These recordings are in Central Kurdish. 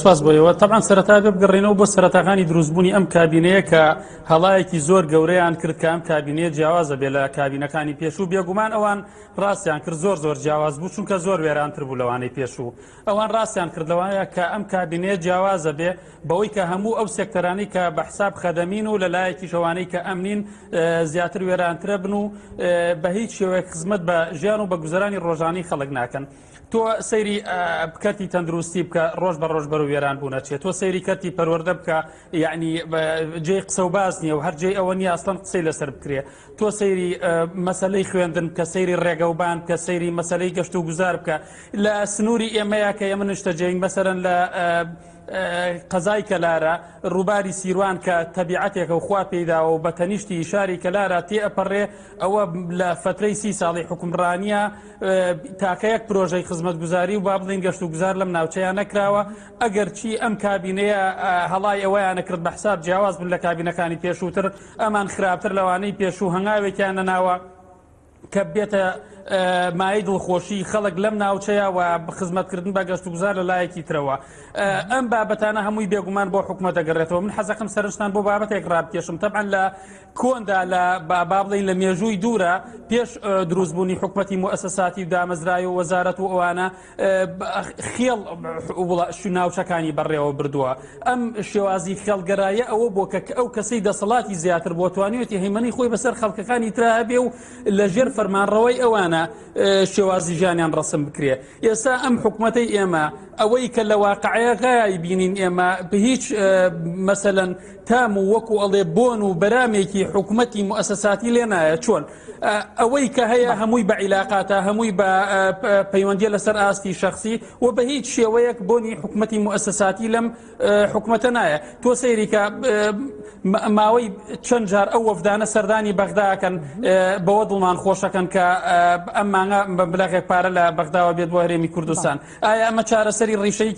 سپاس بۆ ئێوە. تەبعەن سەرەتا بێ بگەڕێینەوە بۆ سەرەتاکانی دروستبوونی ئەم کابینەیە کە هەڵایەکی زۆر گەورەیان کرد کە ئەم کابینەیە جیاوازە بێ لە کابینەکانی پێشوو. بێگومان ئەوان ڕاستیان کرد زۆر زۆر جیاواز بوو چونکە زۆر وێرانتر بوو لەوانەی پێشوو. ئەوان ڕاستیان کرد لەوەیە کە ئەم کابینەیە جیاوازە بێ بەوەی کە هەموو ئەو سێکتەرانەی کە بە حساب خەدەمین و لە لایەکیش ئەوانەی کە ئەمنین زیاتر وێرانترە بن و بە هیچ شێوەیەک خزمەت بە ژیان و بە گوزەرانی ڕۆژانەی خەڵک ناکەن. تۆ سەیری کەرتی تەندروستی بکە ڕۆژ بە ڕۆژ بەرەو وێران بوون ئەچێت تۆ سەیری کەرتی پەروەردە بکە یعنی جێی قسە و باس نییە و هەر جێی ئەوە نییە ئەسڵەن قسەی لەسەر بکرێ تۆ سەیری مەسەلەی خوێندن بکە سەیری ڕێگەوبان بکە سەیری مەسەلەی گەشت و گوزار بکە لە سنووری ئێمەیە کە ئێمە نیشتەجێین مەسەلەن لە قەزای کەلارە ڕووباری سیروان کە تەبیعەتێکە و خوا پێیداوە و بە تەنیشتی شاری کەلارە تێئەپەڕێ ئەوە لە فەترەی سی ساڵی حوکمڕانییە تاکە یەک پرۆژەی خزمەتگوزاری و با بڵێین گەشتوگوزار لەم ناوچەیە نەکراوە، ئەگەرچی ئەم کابینەیە هەڵای ئەوەیانە کرد بە حساب جیاواز بن لە کابینەکانی پێشووتر، ئەمان خراپتر لەوانەی پێشوو هەنگاوێکیان نەناوە کە بێتە مایەی دڵخۆشی خەڵک لەم ناوچەیە و خزمەتکردن بە گەشتوگوزار لە لایەکی ترەوە. ئەم بابەتانە هەمووی بێگومان بۆ حکومەت دەگەڕێتەوە. من حەزەکەم سەرنجتان بۆ بابەتێک ڕابکێشم، تەبعەن لە کۆندا لە با بڵێین لە مێژووی دوورە پێش دروستبوونی حکومەتی موئەسەساتی و دامەزراوی و وەزارەت و ئەوانە خێڵ ناوچەکانی بەڕێوە بردووە. ئەم شێوازی خێڵگەرایە ئەوە بووە کە ئەو کەسەی دەسەڵاتی زیاتر بووە توانیویەتی هەیمەنەی خۆی بەسەر خەڵکەکانی ترا هەبێ و لەژێر فەرمانڕەوای ئەوانە شێوازی ژیانیان ڕەسم بکرێ. ئێستا ئەم حکومەتەی ئێمە ئەوەی کە لە واقعەیە غای بینین ئێمە هیچ مەسەلەن تام و وەکو ئەڵێ بۆن و بەرامێکی حکومەتی موئەسەساتی لێ نایە چۆن ئەوەی کە هەیە هەمووی بە عیلاقاتە هەمووی بە پەیوەندیە لەسەر ئاستی شخصی و بە هیچ شێوەیەک بۆنی حکومەتی موئەسەساتی لەم حکومەتە نایە تۆ سەیری کە ماوەی چەند جار ئەو وەفدانە سەردانی بەغداکەن بەوە دڵمان خۆشەکەن کە ئەم مانگە بە بلەغێک پارە لە بەغداوە بێت بۆ هەرێمی کوردستان ئایا ئەمە چارەسەری ڕیشەی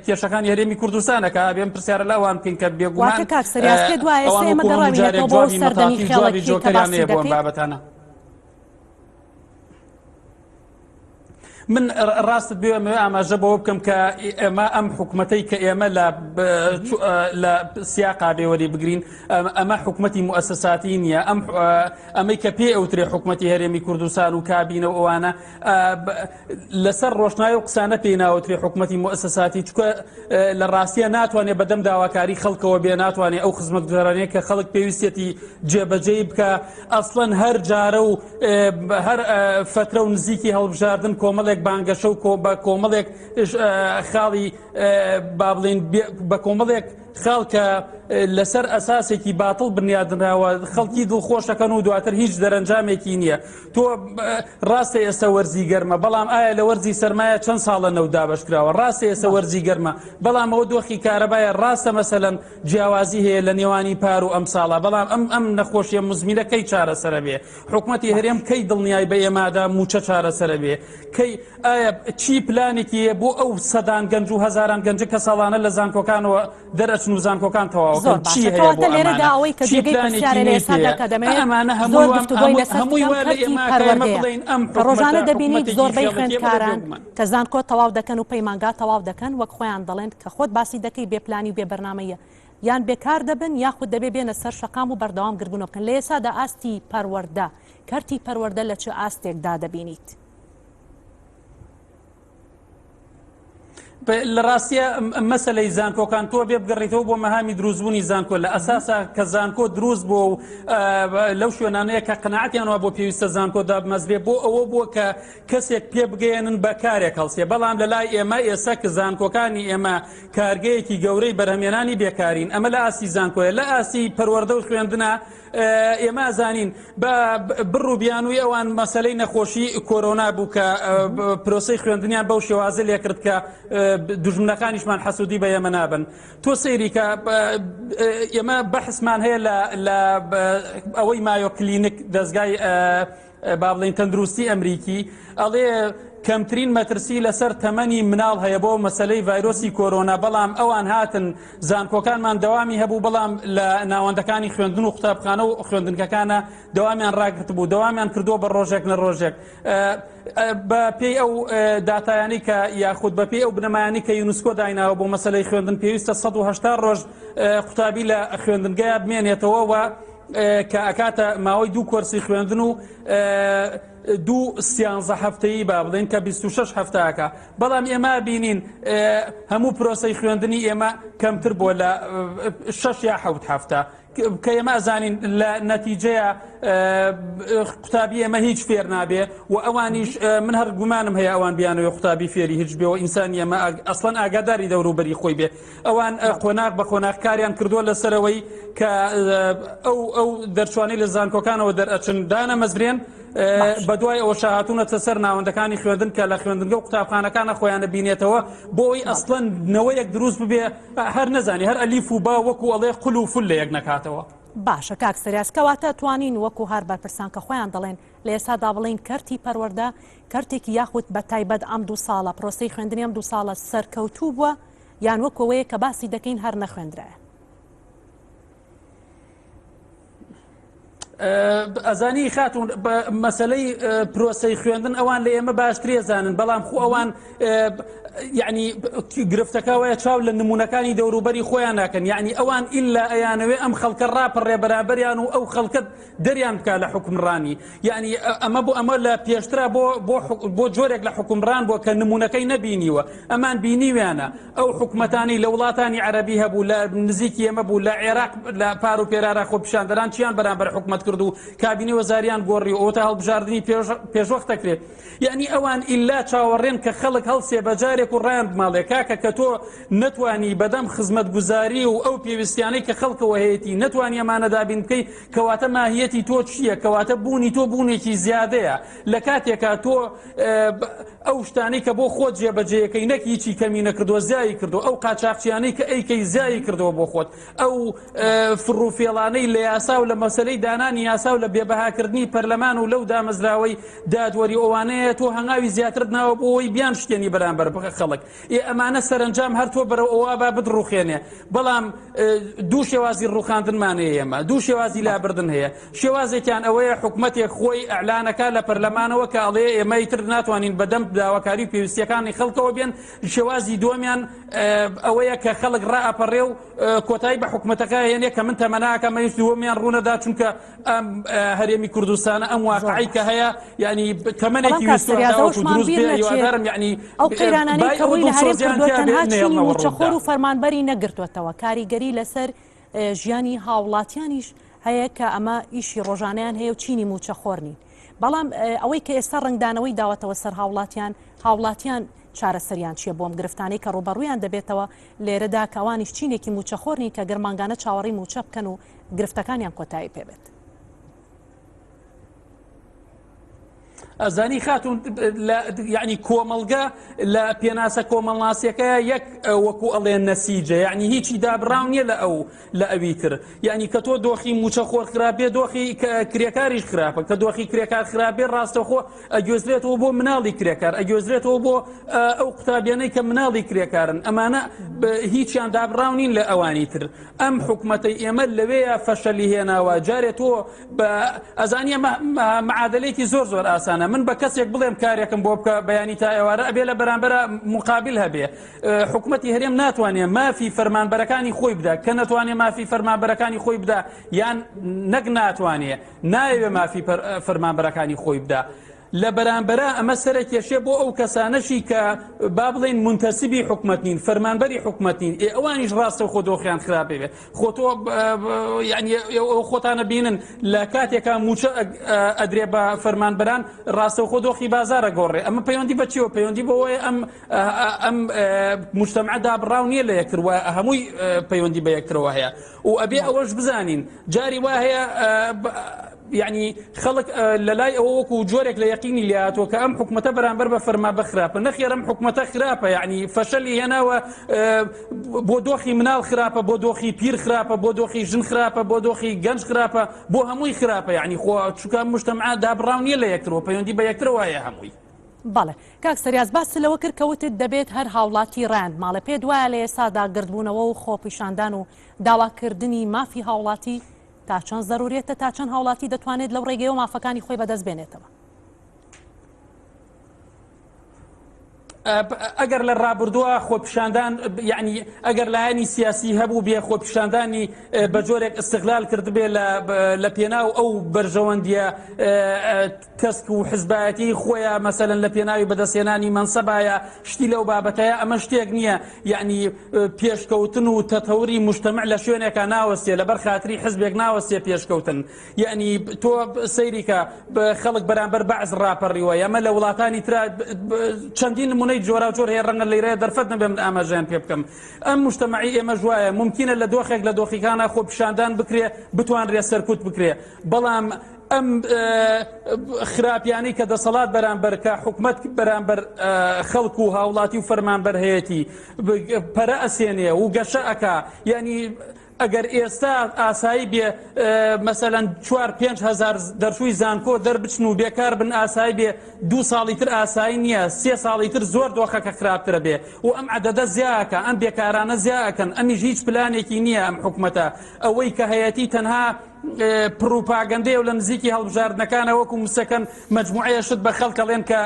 کێشەکانی هەرێمی کوردستانە کە ئەبێ ئەم پرسیارە لە ئەوان بکەین کە بێگومان واتە کاک سەریاس پێت وایە ئێستا ئەوان ئێمە وەکو هەموو جارێک گەڕاوینەتەوە بۆ جوابی سەردەمی مەتاتی و جوابی خێڵەکی کە جۆکەریان باسی هەیە بۆ ئەم دەکەیت؟ بابەتانە. من ڕاستت بێ ئەمەوێ ئاماژە بەوە بکەم کە ئێمە ئەم حکومەتەی کە ئێمە لە لە سیاقا بێوەری بگرین ئەمە حکومەتی موئەسەساتی نییە ئەم ئەمەی کە پێ ئەوترێ حکومەتی هەرێمی کوردستان و کابینە و ئەوانە لەسەر ڕۆشنای و قسانە پێی ناوترێ حکومەتی موئەسەساتی چکە لە ڕاستیە ناتوانێت بەدەم داواکاری خەڵکەوە بێ ناتوانێت ئەو خزمەتگوزارانەیە کە خەڵک پێویستێتی جێبەجێی بکە ئەسڵەن هەر جارە و هەر فترە و نزیکی هەڵبژاردن کۆمەڵێک بانگەشە و کۆ بە کۆمەڵێک خاڵی با بڵین بە کۆمەڵێک خاڵ کە لەسەر ئەساسێکی باتڵ بنیادنراوە خەڵکی دڵخۆشەکەن و دواتر هیچ دەرەنجامێکی نییە تۆ ڕاستە ئێستا وەرزی گەرمە بەڵام ئایا لە وەرزی سەرمایە چەند ساڵە نەوت دابەش کراوە ڕاستە ئێستا وەرزی گەرمە بەڵام ئەوە دۆخی کارەبایە ڕاستە مەسەلەن جیاوازی هەیە لە نێوانی پار و ئەمساڵە بەڵام ئەم ئەم نەخۆشیە مزمینە کەی چارەسەرە بێ حکومەتی هەرێم کەی دڵنیای بە ئێمادا موچە چارەسەرە بێ کەی ئایا چی پلانێکی هەیە بۆ ئەو سەدان گەنج و هەزاران گەنجە کە ساڵانە لە زانکۆکانەوە دەرئەچن و زانکۆکان تەواوەکەن زۆر چی باشە هەیە بۆ کەواتە لێرەدا ئەمانە ئەوەی کە چی جێگەی پلانێکی پرسیارە لە نوێی ئێستادا هەیە کە دەمەوێت ئەمانە زۆر هەمووی گفتوگۆی هەمووی لەسەر هەمووی بکەم وا لە کەرتی ئێمە کە ئێمە پەروەردەیە بڵێین ئەم کە حکومەتە ڕۆژانە دەبینیت حکومەتێکی زۆربەی خێڵەکیە بەڵێ خوێندکاران بێگومان. کە زانکۆ تەواو دەکەن و پەیمانگا تەواو دەکەن وەک خۆیان دەڵێن کە خۆت باسی دەکەی بێ پلانی و بێ بەرنامەیە یان بێکار دەبن یاخود دەبێ بێنە سەر شەقام و بەردەوام گربوونەوە بکەن لە ئێسادا ئاستی پەروەردە کەرتی پەروەردە لە چ ئاستێکدا دەبینیت؟ لە ڕاستیە مەسەلەی زانکۆکان تۆ بێ بگەڕیتەوە بۆ مەهامی دروستبوونی زانکۆ لە ئەساسا کە زانکۆ دروست بووە و لەو شوێنانەیە کە قەناعەتیان وا بۆ پێویستە زانکۆ دابمەزرێ بۆ ئەوە بووە کە کەسێک پێ بگەیەنن بە کارێک هەڵسێ بەڵام لە لای ئێمە ئێستا کە زانکۆکانی ئێمە کارگەیەکی گەورەی بەرهەمێنانی بێکارین ئەمە لە ئاستی زانکۆیە لە ئاستی پەروەردە و خوێندنە ئێمە ئەزانین بە بڕ و بیانووی ئەوان مەسەلەی نەخۆشی کۆرۆنا بوو کە پرۆسەی خوێندنیان بەو شێوازە لێکرد کە دوژمنەکانیشمان حەسوودی بە ئێمە نابن تۆ سەیری کە ئێمە بەحسمان هەیە لە ئەوەی مایۆ کلینیک دەستگای با بڵێین تەندروستی ئەمریکی ئەڵێ کەمترین مەترسی لەسەر تەمەنی مناڵ هەیە بۆ مەسەلەی ڤایرۆسی کۆرۆنا، بەڵام ئەوان هاتن زانکۆکانمان دەوامی هەبوو، بەڵام لە ناوەندەکانی خوێندن و قوتابخانە و خوێندنگەکانە دەوامیان ڕاگرتبوو، دەوامیان کردووە بە ڕۆژێک نە ڕۆژێک. بە پێی ئەو داتایانەی کە یاخود بە پێی ئەو بنەمایانەی کە یونسکۆ دایناوە بۆ مەسەلەی خوێندن پێویستە 180 ڕۆژ قوتابی لە خوێندنگەیە بمێنێتەوە و کە ئەکاتە ماوەی دوو کۆرسی خوێندن و دوو سیانزە هەفتەیی با بڵێین کە 26 هەفتەکە بەڵام ئێمە بینین هەموو پرۆسەی خوێندنی ئێمە کەمتر بووە لە شەش یا حەوت هەفتە کە ئێمە ئەزانین لە نەتیجەیە قوتابی ئێمە هیچ فێر نابێ و ئەوانیش من هەر گومانم هەیە ئەوان بیانەوە قوتابی فێری هیچ بێ و ئینسانی ئێمە ئەسڵەن ئاگاداری دەوروبەری خۆی بێ ئەوان قۆناغ بە قۆناغ کاریان کردووە لەسەرەوەی کە ئەو ئەو دەرچوانی لە زانکۆکانەوە دەرئەچن دانەمەزرێن بە دوای ئەوە شاهاتونەتە سەر ناوەندەکانی خوێندن کە لە خوێندنگە و قوتابخانەکانە خۆیانە بینێتەوە بۆ ئەوی ئەسڵەن نەوەیەک دروست ببێ هەر نەزانی هەر ئەلیف و با وەکو ئەڵێ قل و فل لە یەک نەکاتەوە. باشە کاک سریاس کەواتە توانین وەکو هەر بەرپرسان کە خۆیان دەڵێن لە ئێستادا بڵێین کەرتی پەروەردە کەرتێکی یاخود بە تایبەت ئەم دوو ساڵە پرۆسەی خوێندنی ئەم دوو ساڵە سەرکەوتوو بووە یان وەکو ئەوەیە کە باسی دەکەین هەر نەخوێندرایە؟ ئەزانی خاتون مەسلەی پرۆسەی خوێندن ئەوان لە ئێمە باشترێ زانن بەڵام خۆ ئەوان یعنی گرفتەکە وایە چاو لە نمونەکانی دەوروبەری خۆیان ناکەن یعنی ئەوان ئللا ئەیانەوێ ئەم خەڵکە ڕاپەڕێ بەرابەریان و ئەو خەڵکە دەریان بکا لە حوکمڕانی یعنی ئەمە بۆ ئەمە لە پێشترا بۆ بۆ بۆ جۆرێک لە حوکمڕان بووە کە نمونەکەی نەبینیوە ئەمان بینیویانە ئەو حکومەتانی لە وڵاتانی عەرەبی هەبوو لە نزیکی ئێمە بوو لە عێراق لە پار و پێرارا خۆپیشاندەران چیان بەرامبەر حکومەت کرد و کابینەی وەزاریان گۆڕی و ئەوەتا هەڵبژاردنی پێش پێشوەختە کرێ یعنی ئەوان ئیلا چاوەڕێن کە خەڵک هەڵسێ بە جارێک و ڕایان بماڵێ کاکە کە تۆ نەتوانی بەدەم خزمەتگوزاری و ئەو پێویستیانەی کە خەڵکەوە هەیەتی نەتوانی ئەمانە دابین بکەی کەواتە ماهیەتی تۆ چییە کەواتە بوونی تۆ بوونێکی زیادەیە لە کاتێکا تۆ ئەو شتانەی کە بۆ خۆت جێبەجێیەکەی نەک هیچی کەمی نەکردووە زیایی کردو ئەو قاچاقچیانەی کە ئەیکەی زیایی کردەوە بۆ خۆت ئەو فڕوفێڵانەی لە یاسا و لە مەسەلەی دانانی یاسا و لە بێبەهاکردنی پەرلەمان و لەو دامەزراوەی دادوەری ئەوانەیە تۆ هەنگاوی زیاترت ناوە بۆ ئەوەی بیان شتێنی بەرامبەر خەڵک ئێ ئەمانە سەرەنجام هەر تۆ بەرەو ئەوە با بتڕوخێنێ بەڵام دوو شێوازی ڕوخاندنمان هەیە ئێمە دوو شێوازی لابردن هەیە شێوازێکیان ئەوەیە حکومەتێک خۆی ئەعلانەکە لە پەرلەمانەوە کە ئەڵێ ئێمە ئیتر ناتوانین بەدەم داواکاری و پێویستیەکانی خەڵکەوە بێن شێوازی دووەمیان ئەوەیە کە خەڵک ڕائەپەڕێ و کۆتایی بە حکومەتەکە هێنێ کە من تەمەناکەم ئەویش دووەمیان ڕوونەدا چونکە ئەم هەرێمی کوردستانە ئەم واقعی کە هەیە یعنی تەمەنێکی ویستوە دروست بێ هیوادارم یعنی ئەو قەیرانانەی کە ڕووی لە هەرێم کردووە تەنها چینی مووچەخۆر و فەرمانبەری نەگرتووەتەوە کاریگەری لەسەر ژیانی هاوڵاتیانیش هەیە کە ئەمە ئیشی ڕۆژانەیان هەیە و چینی مووچەخۆر نین بەڵام ئەوەی کە ئێستا ڕەنگدانەوەی داوەتەوە سەر هاوڵاتیان هاوڵاتیان چارەسەریان چییە بۆم گرفتانەی کە ڕووبەڕوویان دەبێتەوە لێرەدا کە ئەوانیش چینێکی مووچەخۆر نین کە گەر مانگانە چاوەڕێی مووچە بکەن و گرفتەکانیان کۆتایی پێبێت. ئەزانی خاتون یعنی کۆمەڵگە لە پێناسە کۆمەڵناسیەکەیە یەک وەکو ئەڵێن نەسیجە یعنی هیچی دابراو نییە لە ئەو لە ئەوی تر یعنی کە تۆ دۆخی موچە خۆر خراپ بێ دۆخی کرێکاریش خراپە کە دۆخی کرێکار خراپ بێ ڕاستەخۆ ئەگوێزرێتەوە بۆ مناڵی کرێکار ئەگوێزرێتەوە بۆ ئەو قوتابیانەی کە مناڵی کرێکارن ئەمانە هیچیان دابراو نین لە ئەوانی تر ئەم حکومەتەی ئێمە لەوێیە فەشەلی هێناوە جارێ تۆ بە ئەزانی ئەمە معادلەیەکی زۆر زۆر ئاسانە من بە کەسێک بڵێم کارێکم بۆ بکە بەیانی تا ئێوارە ئەبێ لە بەرامبەرە مقابل هەبێ حکومەتی هەرێم ناتوانێ مافی فەرمانبەرەکانی خۆی بدا کە نەتوانێ مافی فەرمانبەرەکانی خۆی بدا یان نەک ناتوانێ نایەوێ مافی فەرمانبەرەکانی خۆی بدا لە بەرامبەرا ئەمە سەرەکێشێ بۆ ئەو کەسانەشی کە با بڵێین مونتەسیبی حکومەت نین، فەرمانبەری حکومەت نین، ئێ ئەوانیش ڕاستەوخۆ دۆخیان خراپ ئەبێ. خۆ تۆ یعنی ئەوە خۆتانە بینن لە کاتێکا مووچە ئەدرێ بە فەرمانبەران ڕاستەوخۆ دۆخی بازار ئەگۆڕێ. ئەمە پەیوەندی بە چیەوە؟ پەیوەندی بەوەیە ئەم ئەم مجتەمعە دابڕاو نییە لە یەکتر و هەمووی پەیوەندی بە یەکترەوە هەیە و ئەبێ ئەوەش بزانین جاری وا هەیە یەعنی خەڵک لەلای ئەوە وەکو جۆرێک لە یەقینی لێهاتووە کە ئەم حکومەتە بەرامبەر بە فەرمابە خراپە نەخێر ئەم حکومەتە خراپە یەعنی فەشەلی هێناوە بۆ دۆخی مناڵ خراپە بۆ دۆخی پیر خراپە بۆ دۆخی ژن خراپە بۆ دۆخی گەنج خراپە بۆ هەمووی خراپە یەعنی خۆ چونکە مجتەمع دابڕاو نییە لە یەکترەوە پەیوەندی بە یەکترەوە هەیە هەمووی. بەڵێ کاک سەریاس باست لەوە کرد کە وتت دەبێت هەر هاوڵاتی ڕایان بماڵێ پێت وایە لە ئێستادا گردبوونەوە و خۆپیشاندان و داواکردنی مافی هاوڵاتی تا چەند زەروریەتە تا چەند هاوڵاتی دەتوانێت لەو ڕێگەیەوە مافەکانی خۆی بەدەست بێنێتەوە؟ ئەگەر لە ڕابردووە خۆپیشاندان یعنی ئەگەر لایەنی سیاسی هەبوو بێ خۆپیشاندانی بە جۆرێک ئیستغلال کردبێ لە پێناو ئەو بەرژەوەندیە تەسک و حزبایەتی خۆیە مەسەلەن لە پێناوی بەدەستهێنانی مەنسەبایە شتی لەو بابەتەیە ئەمە شتێک نییە یعنی پێشکەوتن و تەتەوری مجتمع لە شوێنێکا ناوەستێ لەبەر خاتری حزبێک ناوەستێ پێشکەوتن یعنی تۆ سەیریکە خەڵک بەرامبەر بەعس ڕاپەڕیوە ئەمە لە وڵاتانی ترا چەندین نمونەی جۆراوجۆر هەیە ڕەنگە لەیرە دەرفەت نەبێ من ئاماژەیان پێ بکەم ئەم مجتمعی ئێمەش وایە ممکنە لە دۆخێک لە دۆخیکانە خۆپیشاندان بکرێ بتوانرێ سەرکوت بکرێ بەڵام ئەم خراپیانەی کە دەسەڵات بەرامبەر کە حکومەت بەرامبەر خەڵک و هاوڵاتی و فەرمانبەر هەیەتی پەرە ئەسێنێ و گەشە ئەکا یعنی ئەگەر ئێستا ئاسایی بێ مەسەلەن 4 5 هزار دەرچووی زانکۆ دەربچن و بێکار بن ئاسایی بێ دوو ساڵی تر ئاسایی نییە سێ ساڵی تر زۆر دۆخەکە خراپترە بێ و ئەم عەدەدە زیاکە ئەم بێکارانە زیاکەن ئەمیش هیچ پلانێکی نییە ئەم حکومەتە ئەوەی کە هەیەتی تەنها پڕوپاگەندەیە و لە نزیکی هەڵبژاردنەکانە وەکو مسەکەن مەجموعەیە شت بە خەڵک ئەڵێن کە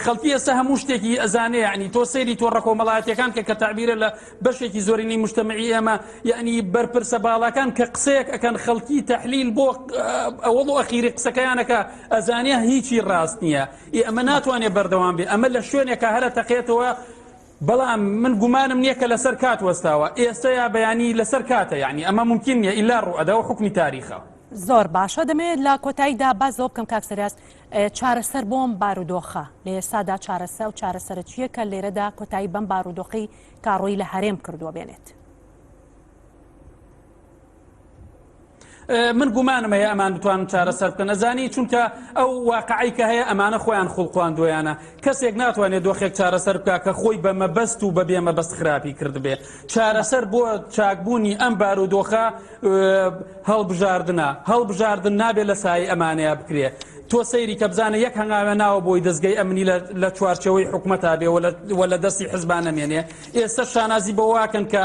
خەڵکی ئێستا هەموو شتێکی ئەزانێ یعنی تۆ سەیری تۆڕە کۆمەڵایەتیەکان کە کە تەعبیرە لە بەشێکی زۆرینەی مجتەمعی ئێمە یعنی بەرپرسە باڵاکان کە قسەیەک ئەکەن خەڵکی تەحلیل بۆ ئەوەڵ و ئەخیری قسەکەیانەکە ئەزانێ هیچی ڕاست نییە ئەمە ناتوانێت بەردەوام بێ ئەمە لە شوێنێکە هەرە تەقێتەوە بەڵام من گومانم نیە کە لەسەر کات وەستاوە ئێستە یا بەیانی لەسەر کاتە یەعنی ئەمە مومکین نیە ئیلا ڕوئەدا و حوکمی تاریخە. زۆر باشە دەمەوێت لە کۆتاییدا باس لەوە بکەم کاک سەریاس چارەسەر بۆ ئەم بارودۆخە لە ئێستادا چارەسە و چارەسەرە چییە کە لێرەدا کۆتایی بەم بارودۆخەی کە ڕووی لە هەرێم کردووە بێنێت؟ من گومانم هەیە ئەمان بتوانن چارەسەر بکەن ئەزانی چونکە ئەو واقعی کە هەیە ئەمانە خۆیان خوڵقواندویانە کەسێک ناتوانێت دۆخێک چارەسەر بکە کە خۆی بە مەبەست و بە بێ مەبەست خراپی کردبێ چارەسەر بۆ چاکبوونی ئەم بارودۆخە هەڵبژاردنە هەڵبژاردن نابێت لە سای ئەمانەیە بکرێ تۆ سەیری کە بزانە یەک هەنگاوە ناوە بۆی دەستگەی ئەمنی لە چوارچەوەی حکومەتا بێ و لە دەستی حزبان نەمێنێ ئێستا شانازی بەوەکەن کە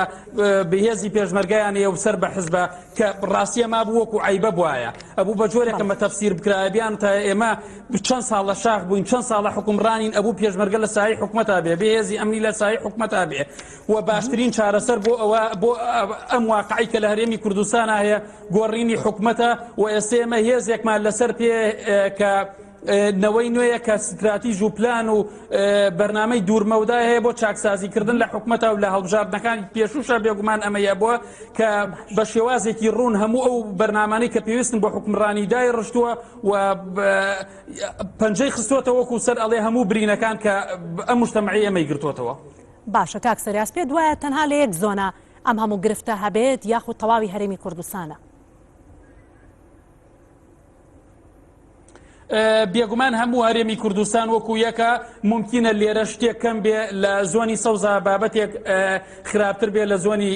بەهێزی پێشمەرگەیان هەیە و سەر بە حزبە کە ڕاستیە مابوو وەکو عیبە بواە ئەبوو بە جۆرێکە مە تەفسیر بکرایە بیان تا ئێمە چەند ساڵ لە شاخ بووین چەند ساڵە حکومڕانین ئەبوو پێشمەرگە لە سایەی حکومەتا بێ بێهێزی ئەمنی لە سایەی حکومەتا بێ و باشترین چارەسەر بۆ ئەوە بۆ ئەم واقعی کە لە هەرێمی کوردستانە هەیە گۆڕینی حکومەتە و ئێستا ئێمە هێزێکمان لەسەر پێ کە نەوەی نوێیە کە ستراتیژ و پلان و بەرنامەی دوورمەودای هەیە بۆ چاکسازیکردن لە حکومەتە و لە هەڵبژاردنەکانی پێشووشە بێگومان ئەمەیە بووە کە بە شێوازێکی ڕوون هەموو ئەو بەرنامانەی کە پێویستن بۆ حکومڕانی دای ڕشتووە و پەنجەی خستووەتە وەکو سەر ئەڵێ هەموو برینەکان کە ئەم مجتەمعی ئێمەی گرتووەتەوە. باشە کاک سەریاس پێت وایە تەنها لە یەک زۆنە ئەم هەموو گرفتە هەبێت یاخود تەواوی هەرێمی کوردستانە؟ بێگومان هەموو هەرێمی کوردستان وەکو یەکە ممکنە لێرە شتێک کەم بێ لە زۆنی سەوزا بابەتێک خراپتر بێ لە زۆنی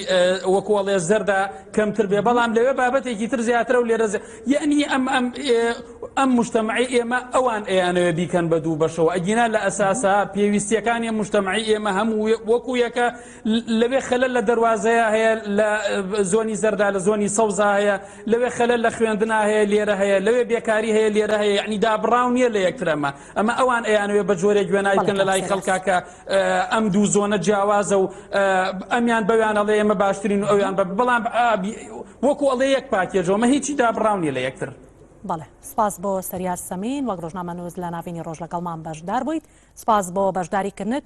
وەکو ئەڵێ زەردا کەمتر بێ بەڵام لەوێ بابەتێکی تر زیاترە و لێرە یعنی ئەم ئەم ئەم مجتەمعی ئێمە ئەوان ئەیانەوێ بیکەن بە دوو بەشەوە ئەگینا لە ئەساسا پێویستیەکانی مجتەمعی ئێمە هەموو وەکو یەکە لەوێ خەلەل لە دەروازەیا هەیە لە زۆنی زەردا لە زۆنی سەوزا هەیە لەوێ خەلەل لە خوێندنا هەیە لێرە هەیە لەوێ بێکاری هەیە لێرە هەیە یعنی دابڕاو نییە لە یەکتر ئەمە ئەمە ئەوان ئەیانەوێ بە جۆرێک گوێنای بکەن لە لای خەڵکا کە ئەم دوو زۆنە جیاوازە و ئەمیان بەویان ئەڵێ ئێمە باشترین و ئەویان بە بەڵام وەکو ئەڵێ یەک پاکێجەوە ئەمە هیچی دابڕاو نییە لە یەکتر. بەڵێ سپاس بۆ سەریاس سەمین وەک ڕۆژنامەنووس لە ناڤینی ڕۆژ لەگەڵمان بەشدار بوویت سپاس بۆ بەشداریکردنت.